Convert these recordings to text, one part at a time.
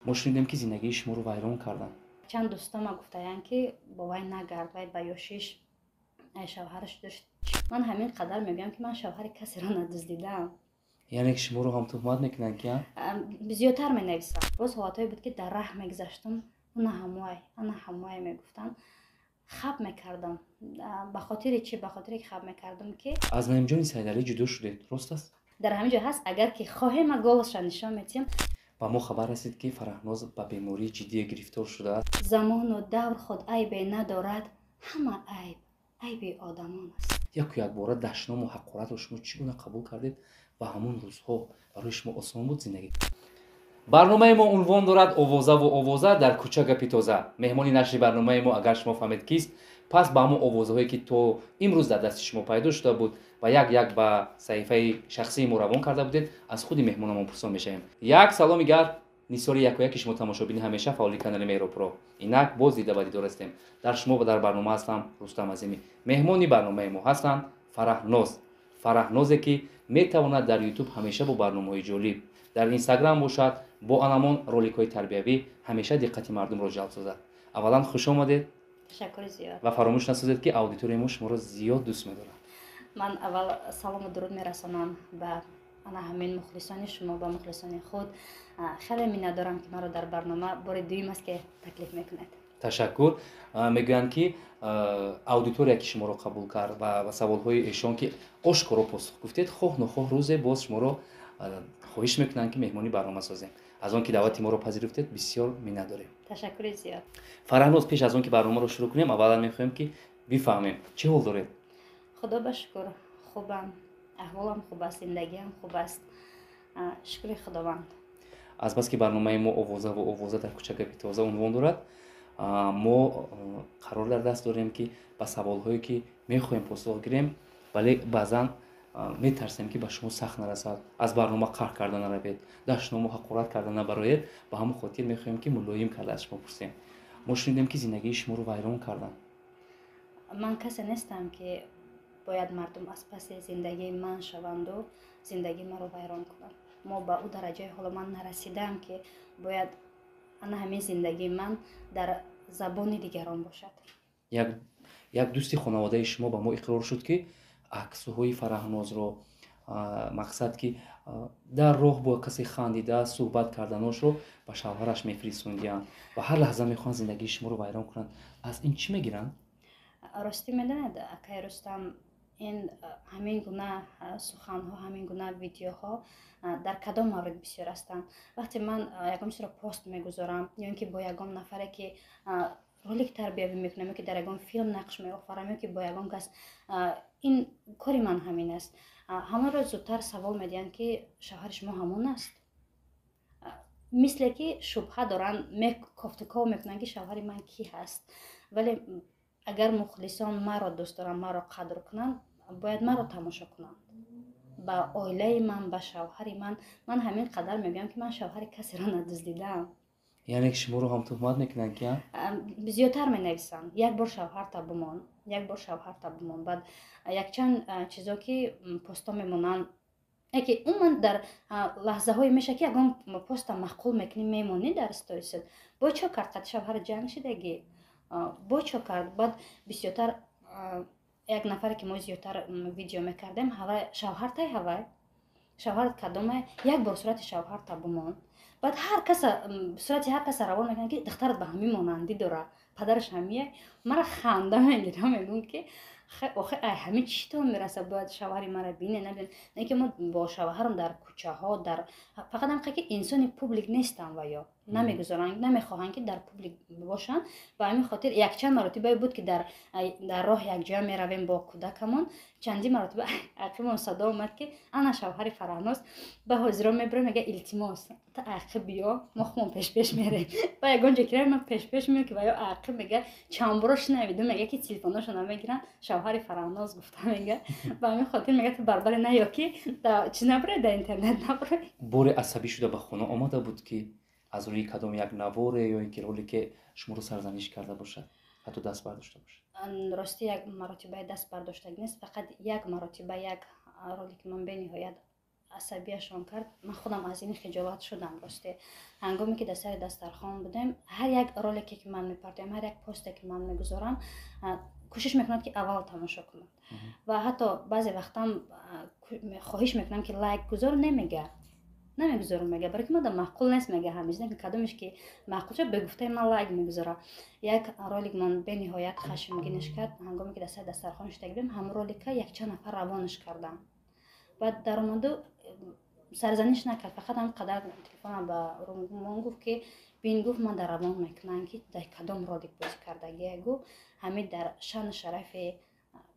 Мо шунидем, ки зиндагии шуморо вайрон карданд. Чанд дӯстома гуфтаянд, ки бо вай нагард, вай ба ёшиш шавҳараш дошт. Ман ҳамин қадар мегӯям, ки ман шавҳари касеро надуздидаам. Яъне ки шуморо ҳам туҳмат мекунанд, ки Зиёдтар менависам. Боз ҳолатҳое буд, ки дар раҳ мегузаштам, ана ҳамвай, ана ҳамвай мегуфтанд, хаб мекардам. Ба хотири чӣ? Ба хотире ки хаб мекардам, ки Аз Наимҷони Сайдалӣ ҷудо шудед, рост аст? Дар ҳамин ҷо ҳаст, агар ки хоҳем, ма голосша нишон метиҳам. Ба мо хабар расид, ки Фараҳноз ба бемории ҷиддие гирифтор шудааст. Замону давр худ айбе надорад, ҳама айб айби одамон аст. Яку якбора дашному ҳақоратро шумо чӣ гуна қабул кардед ва ҳамон рӯзҳо барои шумо осон буд зиндагӣ? Барномаи мо унвон дорад «Овозаву овоза, дар кӯча гапи тоза». Меҳмони нашри барномаи мо, агар шумо фаҳмед кист, пас ба ҳамон овозаҳое, ки то имрӯз дар дасти шумо пайдо шуда буд ва як як ба саҳифаи шахсии мо равон карда будед, аз худи меҳмонамон пурсон мешавем. Як саломи гарм нисори якояки шумо, тамошобини ҳамеша фаъоли канали Меҳропро. Инак боз дида ба дидор ҳастем дар шумо ва дар барнома ҳастам Рустам Азимӣ. Меҳмони барномаи мо ҳастанд Фараҳноз, Фараҳнозе, ки метавонад дар Ютуб ҳамеша бо барномаҳои ҷолиб, дар Инстаграм бошад, бо анамон роликҳои тарбиявӣ ҳамеша диққати мардумро ҷалб созад. Аввалан, хуш омадед. Ташаккури зиёд. Ва фаромӯш насозед, ки аудиторияи мо шуморо зиёд дӯст медорад. Ман аввал салому дуруд мерасонам ба ана ҳамин мухлисони шумо, ба мухлисони худ. Хеле миннатдорам, ки маро дар барнома бори дуюм аст, ки таклиф мекунед. Ташаккур. Мегӯянд, ки аудитория, ки шуморо қабул кард ва ба саволҳои эшон, ки ошкоро посух гуфтед, хоҳ нохоҳ рӯзе боз шуморо хоҳиш мекунанд, ки меҳмони барнома созем. Аз он ки даъвати моро пазируфтед, бисёр миннат дорем. Ташаккури зиёд. Фараҳноз, пеш аз он ки барномаро шурӯъ кунем, аввалан мехоҳем, ки бифаҳмем, чӣ ҳол доред? Худо ба шукр, хубам, аҳволам хуб аст, зиндагиам хуб аст, шукри Худованд. Азбаски барномаи мо «Овозаву овоза, дар кӯча гапи тоза» унвон дорад, мо қарор дар даст дорем, ки ба саволҳое, ки мехоҳем, посух гирем, вале баъзан метарсем, ки ба шумо сахт нарасад, аз барнома қаҳр карда наравед, дашному ҳақорат карда набароед. Ба ҳамон хотир мехоҳем, ки мулоим карда аз шумо пурсем. Мо шунидем, ки зиндагии шуморо вайрон карданд. Ман касе нестам, ки бояд мардум аз паси зиндагии ман шаванду зиндагии маро вайрон кунанд. Мо ба ӯ дараҷаи ҳоло ман нарасидаам, ки бояд ана ҳамин зиндагии ман дар забони дигарон бошад. Як дӯсти хонаводаи шумо ба мо иқрор шуд, ки аксҳои Фараҳнозро, мақсад ки дар роҳ бо касе хандида суҳбат карданошро ба шавҳараш мефиристундиянд ва ҳар лаҳза мехоҳанд зиндагии шуморо вайрон кунанд. Аз ин чӣ мегиранд? Ростӣ, медонед, акай Рустам, ин ҳамин гуна суханҳо, ҳамин гуна видеоҳо дар кадом маврид бисёр ҳастанд? Вақте ман ягон чизро пост мегузорам ё ин ки бо ягон нафаре ки ролик тарбиявӣ мекунам, ё ки дар ягон филм нақш меофарам, ё ки бо ягон кас, ин кори ман ҳамин аст, ҳамонро зудтар савол медиҳанд, ки шавҳари шумо ҳамон аст? Мисле ки шубҳа доранд, кофтуков мекунанд, ки шавҳари ман кӣ ҳаст. Вале агар мухлисон маро дӯст доранд, маро қадр кунанд, бояд маро тамошо кунанд, ба оилаи ман, ба шавҳари ман. Ман ҳамин қадар мегӯям, ки ман шавҳари касеро надуздидаам. Яъне ки шуморо ҳам туҳмат мекунанд, ки Зиёдтар менависанд: як бор шавҳарта бумон, як бор шавҳарта бумон. Баъд якчанд чизо, ки посто мемонанд, яке умуман дар лаҳзаҳое меша, ки ягон поста маъқул мекунӣ, мемонӣ дар сторисет, бо чо кард, қад шавҳар ҷанг шидагӣ, бо чо кард. Баъд бисёртар як нафаре, ки мо зиёдтар видео мекардем, шавҳартай, ҳавай шавҳарат кадомай, як бор сурати шавҳарта бумон. Баъд ҳар каса сурати ҳар каса равон мекунад, ки духтарат ба ҳамин монандӣ дора, падараш ҳамия. Мара ханда мегирам, мегӯм, ки охи ай ҳамин чӣ то мераса, бояд шавҳари мара бине, набине? Не ки мо бо шавҳарам дар кӯчаҳо, дар фақат ҳам ки инсони публик нестам ва ё намегузоранд, намехоҳанд, ки дар публик бошанд. Ба ҳамин хотир якчанд маротибае буд, ки дар роҳ якҷоя меравем бо кӯдакамон, чандин маротиба ақибон садо омад, ки ана шавҳари Фараҳноз. Ба ҳозиро мебурем, мега: «Илтимос, та ақиб биё, мо хумон пешпеш мерем». Ба ягон ҷо кира ман пешпеш меём, ки ва ё ақиб мега чандборо шунавиду, мега, ки телефоношо намегиранд, шавҳари Фараҳноз гуфта. Мега, ба ҳамин хотир мега, ту барбаре наё, ки чи набуред, дар интернет набуред. Боре асабӣ шуда ба хона омада буд, ки аз рӯи кадом як наворе ё ин ки ролике шуморо сарзаниш карда бошад, ҳатто даст бардошта бошад? Ростӣ, як маротибаи даст бардоштагӣ нест, фақат як маротиба як ролики ман бениҳоят Асабияшон кард. Ман худам аз ин хиҷолат шудам. Росте, ҳангоме ки дар сари дастархон будем, ҳар як ролике ки ман мепартоям, ҳар як посте ки ман мегузорам, кӯшиш мекунад, ки аввал тамошо кунад, ва ҳатто баъзе вақтам хоҳиш мекунам, ки лайк гузор, немега, намегузорам, мега, барои ки мада маъқул нест, мега. Ҳамиз кадомеш ки маъқул шуд, бе гуфтаи ман лайк мегузора. Як ролик ман бениҳоят хашмгинаш кард. Ҳангоме ки дар сари дастархон шида будем, ҳамон ролика якчанд нафар равонаш кардам. Баъд даромаду сарзаниш накард, фақат ҳам қадар телефонам ба румон гуфт, ки бин, гуфт, ман дар равон мекунам, ки дар кадом ролик бозӣ кардагия. Гуфт, ҳамин дар шаъну шарафи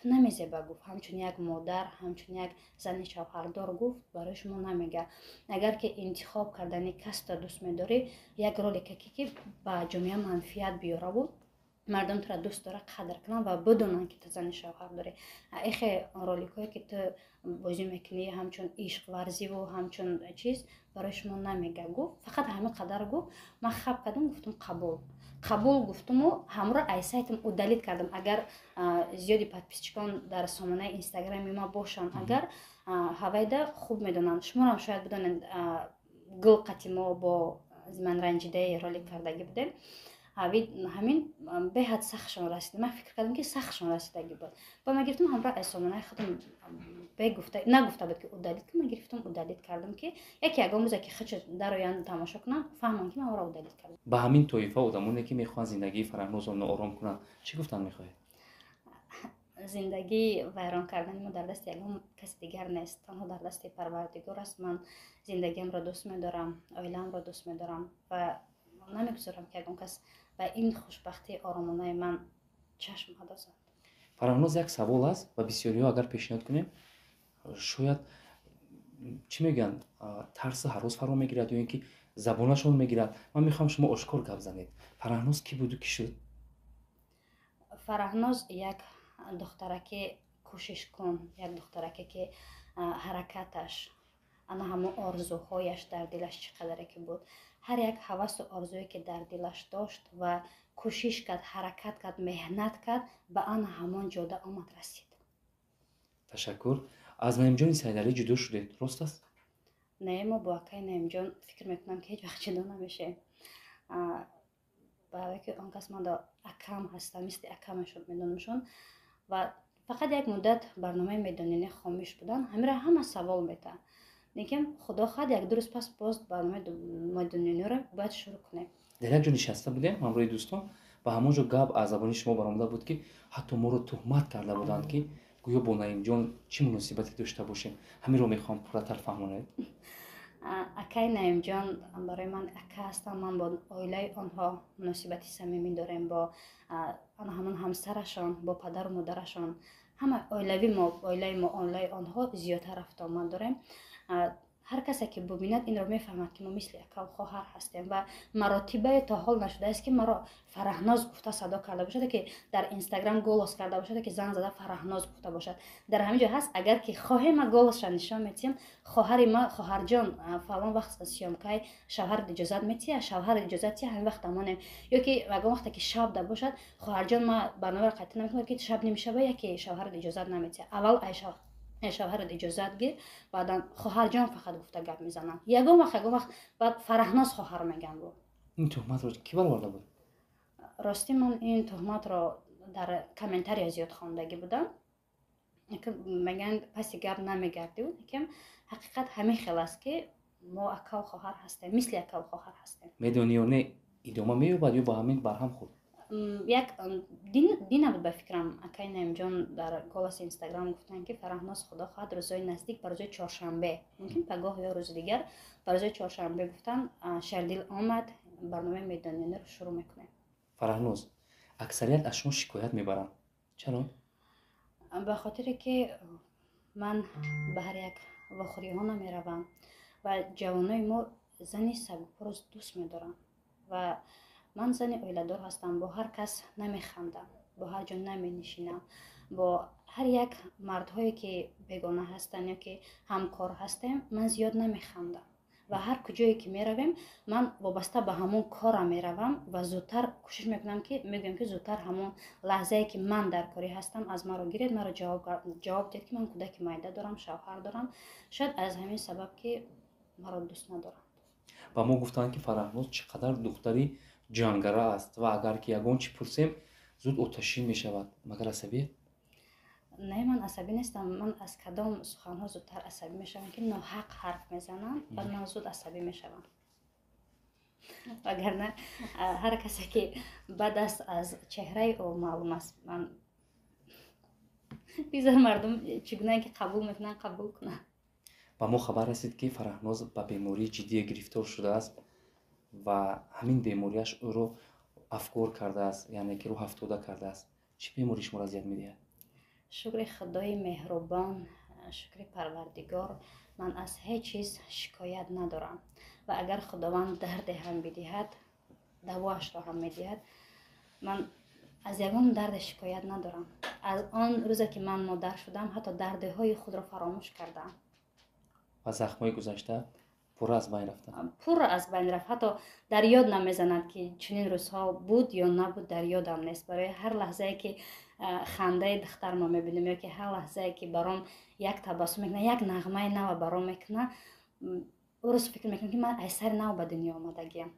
ту намезеба, гуфт, ҳамчун як модар, ҳамчун як зани шавҳардор, гуфт, барои шумо намега. Агар ки интихоб кардани касто дӯст медорӣ, як ролике ки ба ҷомеа манфиат биёраву мардум тура дӯст дора, қадр кунанд ва бидонанд, ки ту зани шавҳар дорӣ. Эхе роликҳое ки ту бозӣ мекунӣ, ҳамчун ишқварзиву ҳамчун чиз, барои шумо намега, гуфт. Фақат ҳамин қадар гуфт. Ман хаб кардам, гуфтум, қабул, қабул гуфтуму ҳамро ай сайтам удалить кардам. Агар зиёди подписчикон дар сомонаи инстаграми ма бошанд, агар ҳавайда хуб медонанд, шуморам шояд бидонед, гул қати мо бо ман ранҷидаи ролик кардагӣ будем. Ҳамин беҳад сахтшон расид. Ман фикр кардам, ки сахтшон расидагӣ буд, ба ман гирифтам ҳамроҳ аз сомонаи худам, бегуфта нагуфта буд, ки удалить ки ман гирифтам, удалить кардам, ки яке ягон рӯзе ки хичо дароянд, тамошо кунанд, фаҳманд, ки ман ӯро удалить кардам. Ба ҳамин тоифа одамоне, ки мехоҳанд зиндагии Фараҳнозро ноором кунанд, чӣ гуфтан мехоҳед? Зиндагии вайрон кардани мо дар дасти ягон каси дигар нест, танҳо дар дасти Парвардигор аст. Ман зиндагиамро дӯст медорам, оилаамро дӯст медорам ва намегузорам, ки ягон кас ба ин хушбахтии оромонаи ман чашм адозад. Фараҳноз, як савол аст ва бисёриҳо агар пешниҳод кунем, шояд, чӣ мегӯянд, тарсу ҳарос фаро мегирад ё ин ки забонашон мегирад. Ман мехоҳам шумо ошкор гап занед: Фараҳноз кӣ буду кӣ шуд? Фараҳноз як духтараки кӯшишкун, як духтараке, ки ҳаракаташ, ана ҳамон орзуҳояш дар дилаш чӣ қадаре ки буд, ҳар як ҳавасу орзуе ки дар дилаш дошт ва кӯшиш кард, ҳаракат кард, меҳнат кард, ба ана ҳамон ҷода омад, расид. Ташаккур. Аз Наимҷони Сайдалӣ ҷудо шудед, рост аст? Не, мо бо акаи Наимҷон, фикр мекунам, ки ҳеҷ вақт ҷудо намешавем, барое ки он кас манда акам ҳастам, мисли акамашон медонамшон. Ва фақат як муддат барномаи медонине хомӯш будан, ҳамира ҳама савол метаҳанд. Лекин, худо хоҳад, як ду рӯз пас боз барномаи медониниро бояд шурӯъ кунем. Дар як ҷо нишаста будем ҳамроҳи дӯстон ва ҳамон ҷо гап аз забони шумо баромада буд, ки ҳатто моро туҳмат карда буданд, ки гӯё бо Наимҷон чӣ муносибате дошта бошем. Ҳаминро мехоҳам пурратар фаҳмонед. Акаи Наимҷон барои ман ака ҳастанд. Ман бо оилаи онҳо муносибати самимӣ дорем, бо ана ҳамон ҳамсарашон, бо падару модарашон, ҳама оилави мо, оилаи мо, оилаи онҳо зиёдтар рафтуомад дорем. Ҳар касе ки бубинад, инро мефаҳмад, ки мо мисли акаву хоҳар ҳастем. Ва маротибае то ҳол нашудааст, ки маро Фараҳноз гуфта садо карда бошад, ки дар Инстаграм голос карда бошад, ки занг зада Фараҳноз гуфта бошад. Дар ҳамин ҷо ҳаст, агар ки хоҳем, ма голосша нишон метиҳем. Хоҳари ма, хоҳарҷон, фалон вақт съёмкаи, шавҳарат иҷозат метиҳа, шавҳарат иҷозат тиҳа, ҳамин вақт амонем. Ё ки ягон вақте ки шаб да бошад, хоҳарҷон, ма барномаро қатъӣ намекунам, ки шаб нимшаба, яке шавҳарат иҷозат наметиҳа. Аввал ай шавҳарат иҷозат гир, баъдан хоҳарҷон фақат гуфта гап мезананд. Ягон вақт баъд Фараҳноз хоҳар мегӯянд. Бу Ин туҳматро кӣ бароварда буд? Ростӣ, ман ин туҳматро дар комментария зиёд хондагӣ будам. Мегӯянд, паси гап намегардӣ, лекин ҳақиқат ҳамин хел аст, ки мо акаву хоҳар ҳастем, мисли акаву хоҳар ҳастем. Медонӣ ё не, идома меёбад ё ба ҳамин барҳам хӯрд? Як дина буд, ба фикрам, акаи Наимҷон дар голоси Инстаграм гуфтанд, ки Фараҳноз, худо хоҳад, рӯзҳои наздик, ба рӯзои чоршанбе, мумкин пагоҳ ё рӯзи дигар, ба рӯзои чоршанбе гуфтанд, шердил омад, барномаи медониниро шурӯъ мекунем. Фараҳноз, аксарият аз шумо шикоят мебаранд, чаро? Ба хотире ки ман ба ҳар як вохӯриҳо намеравам ва ҷавонои мо зани сабукпӯро дӯст медоранд. Ва ман зани оиладор ҳастам, бо ҳар кас намехандам, бо ҳар ҷо наменишинам, бо ҳар як мардҳое ки бегона ҳастанд ё ки ҳамкор ҳастем, ман зиёд намехандам. Ва ҳар куҷое ки меравем, ман вобаста ба ҳамон кора меравам ва зудтар кӯшиш мекунам, ки мегӯям, ки зудтар ҳамон лаҳзае ки ман дар корӣ ҳастам, аз маро гиред, маро ҷавоб диҳед, ки ман кӯдаки майда дорам, шавҳар дорам. Шояд аз ҳамин сабаб, ки маро дӯст надоранд. Ба мо гуфтанд, ки Фараҳноз чӣ қадар духтари ҷангара аст ва агар ки ягон чӣ пурсем, зуд оташин мешавад. Магар асабие? Не, ман асабӣ нестам. Ман аз кадом суханҳо зудтар асабӣ мешавам? Ки ноҳақ ҳарф мезанам, баъд ман зуд асабӣ мешавам. Вагарна ҳар касе ки бад аст, аз чеҳраи ӯ маълум аст. Ман бизор мардум чӣ гунае ки қабул мекунанд, қабул кунанд. Ба мо хабар расид, ки Фараҳноз ба бемории ҷиддие гирифтор шудааст ва ҳамин бемориаш ӯро афгор кардааст, яъне ки рӯҳафтода кардааст. Чӣ беморӣ шуморо азият медиҳад? Шукри Худои меҳрубон, шукри Парвардигор, ман аз ҳеҷ чиз шикоят надорам ва агар Худованд дарде ҳам бидиҳад, давоашро ҳам медиҳад. Ман аз ягон дарде шикоят надорам. Аз он рӯзе ки ман модар шудам, ҳатто дардҳои худро фаромӯш кардам. Ва захмҳои гузашта пурра аз байн рафтанд? Пурра аз байн рафт. Ҳатто дар ёд намезанад, ки чунин рӯзҳо буд ё набуд, дар ёдам нест. Барои ҳар лаҳзае ки хандаи духтармо мебинам ё ки ҳар лаҳзае ки баром як табассум мекунад, як нағмаи нава баром мекунад, рӯз фикр мекунам, ки ман аз сари нав ба дунё омадагиам.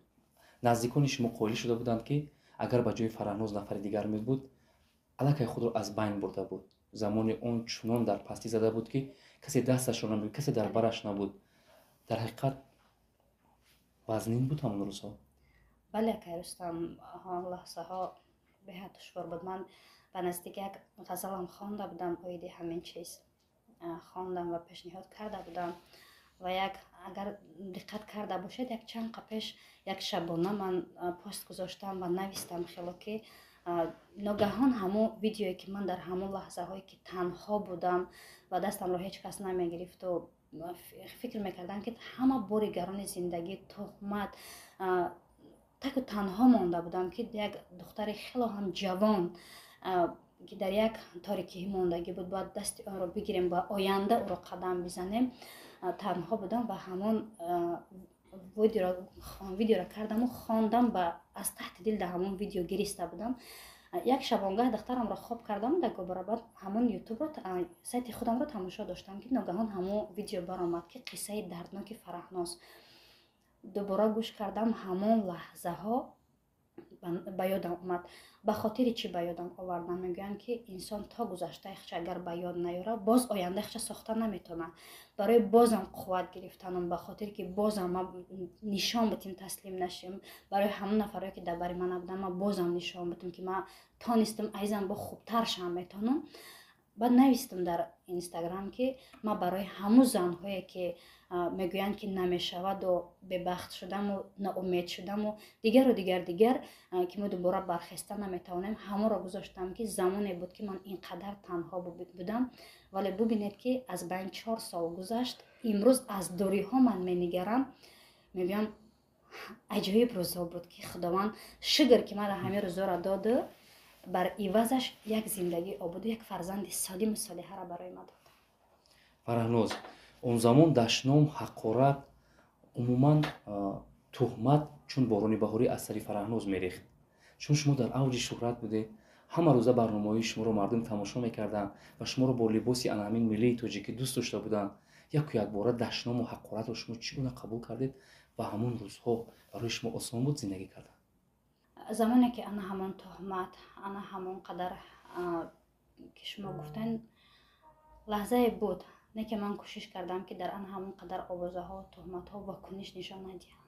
Наздикони шумо қоил шуда буданд, ки агар ба ҷои Фараҳноз нафари дигар мебуд, аллакай худро аз байн бурда буд. Замони он чунон дар пастӣ зада буд, ки касе дасташро набуд, касе дар бараш набуд. Дар ҳақиқат вазнин буд ҳамон рӯзҳо? Бале, акай Рустам, лаҳзаҳо беҳад душвор буд. Ман ба наздик як ғазалам хонда будам, оиди ҳамин чиз хондам ва пешниҳод карда будам. Ва як агар диққат карда бошед, як чанд қа пеш як шабона ман пост гузоштам ва навистам хело, ки ногаҳон ҳамон видеое ки ман дар ҳамон лаҳзаҳое ки танҳо будам ва дастамро ҳеҷ кас намегирифту фикр мекардам, ки ҳама бори гарони зиндагӣ, туҳмат, таку танҳо монда будам, ки як духтари хело ҳам ҷавон, ки дар як торикӣ мондагӣ буд, бояд дасти онро бигирем ва оянда ӯро қадам бизанем, танҳо будам ва ҳамон видеоро кардаму хондам ва аз таҳти дил дар ҳамон видео гириста будам. Як шабонгаҳ духтарамро хоб кардам, дар гобарабад ҳамон ютубро, сайти худамро тамошо доштам, ки ногаҳон ҳамон видео баромад, ки қиссаи дардноки Фараҳноз. Дубора гӯш кардам, ҳамон лаҳзаҳо ба ёдам омад. Ба хотири чӣ ба ёдам овардам? Мегӯянд, ки инсон то гузаштаи худша агар ба ёд наёрад, боз ояндаи худша сохта наметавонад. Барои бозам қувват гирифтанам, ба хотире ки бозам ма нишон битим, таслим нашим, барои ҳамон нафарое ки дар бари ман набуданд, ма бозам нишон битим, ки ман тонистам, айзам бо хубтар шам метавонам. Баъд навистам дар Инстаграм, ки ман барои ҳамун занҳое ки мегӯянд, ки намешаваду бебахт шудаму ноумед шудаму дигару дигар дигар, ки мо дубора бархеста наметавонем, ҳамонро гузоштам, ки замоне буд, ки ман ин қадар танҳо будам, вале бубинед, ки аз байн 4 сол гузашт, имрӯз аз дуриҳо ман менигарам, мегӯям, аҷоиб рӯзҳо буд, ки Худованд шукр, ки мара ҳамин рӯзҳоро доду бар ивазаш як зиндагии ободу як фарзанди солиму солиҳаро барои ма дод. Фараҳноз, он замон дашном, ҳақорат, умуман туҳмат чун борони баҳорӣ аз сари Фараҳноз мерехт, чун шумо дар авҷи шӯҳрат будед, ҳама рӯза барномаҳои шуморо мардум тамошо мекарданд ва шуморо бо либоси ана ҳамин миллии тоҷикӣ дӯст дошта буданд. Яку якбора дашному ҳақоратро шумо чӣ гуна қабул кардед ва ҳамон рӯзҳо барои шумо осон буд зиндагӣ кардан? Замоне ки ана ҳамон туҳмат, ана ҳамон қадар ки шумо гуфтен, лаҳзае буд, не ки ман кӯшиш кардам, ки дар ана ҳамон қадар овозаҳо, туҳматҳо вокуниш нишон надиҳам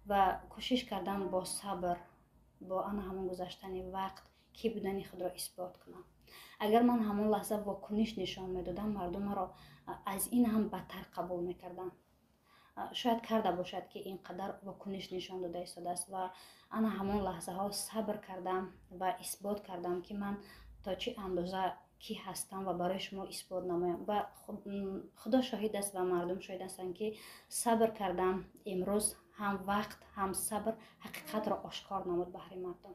ва кӯшиш кардам бо сабр, бо ана ҳамон гузаштани вақт кӣ будани худро исбот кунам. Агар ман ҳамон лаҳза вокуниш нишон медодам, мардум маро аз ин ҳам бадтар қабул мекарданд. Шояд карда бошад, ки ин қадар вокуниш нишон дода истодааст. Ва ана ҳамон лаҳзаҳо сабр кардам ва исбот кардам, ки ман то чӣ андоза кӣ ҳастам ва барои шумо исбот намоям. Ва Худо шоҳид аст ва мардум шоҳид ҳастанд, ки сабр кардам. Имрӯз ҳам вақт, ҳам сабр ҳақиқатро ошкор намуд баҳри мардум.